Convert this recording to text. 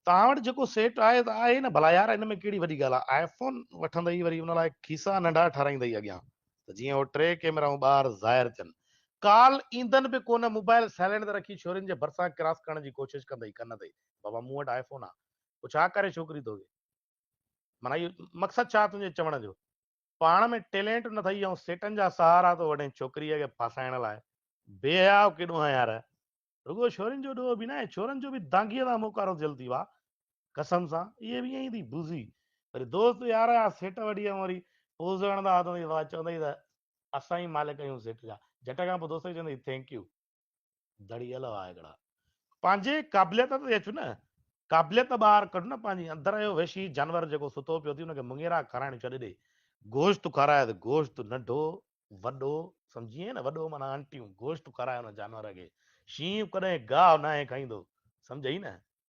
توهان وٽ جيڪو سيٽ آهي ته آهي نه ڀلا يار ان ۾ ڪهڙي وڏي ڳالهه آهي آئي فون وٺندئي وري ان لاء کيسا ننڍا ٺهرائيندئي اڳيان ته جيئن اهي ٽي ڪيمرائون ٻاهر ظاهر ٿين. ڪال ايندن به ڪونه موبائل سائلينٽ تي رکي ڇورين جي ڀرسان ڪراس ڪرڻ جي ڪوشش ڪندئي ڪن تي بابا مون وٽ آئي فون آ پوء ڇا ڪري ڇوڪري توکي معنيٰ اهو مقصد ڇا تنهنجي چوڻ جو پاڻ ۾ ٽيلينٽ نه ٿئي ۽ سيٽن جا سهارا ٿو وٺين ڇوڪريء کي ڦاسائڻ لاء بي حياء ڪيڏو آهين يار. رڳو ڇورين جو ڏوهه به ناهي، ڇورن جو به دانگيء تان منهن ڪارو ٿيل ٿي وا قسم سان اهي به ائين ئي ٿي بوزي وري دوست يار جا سيٽ وڍي ۽ وري پوز هڻندا وتندئي وا چوندئي ته اسان ئي مالڪ آهيون سيٽ جا جهٽ کان پوء دوست کي چوندئي thank you دڙيل هئا هڪڙا. پنهنجي قابليت تي اچ نه قابليت ٻاهر ڪڍ نه پنهنجي اندر جو وحشي جانور جيڪو ستو پيو ٿي ان کي مڱيرا کارائڻ ڇڏي ڏي گوشت کاراء ته گوشت ننڍو وڏو سمجهين نه وڏو معنيٰ آنٽيون گوشت کارائي ان جانور کي شينهن ڪڏهن گاهه ناهي کائيندو سمجهئي نه.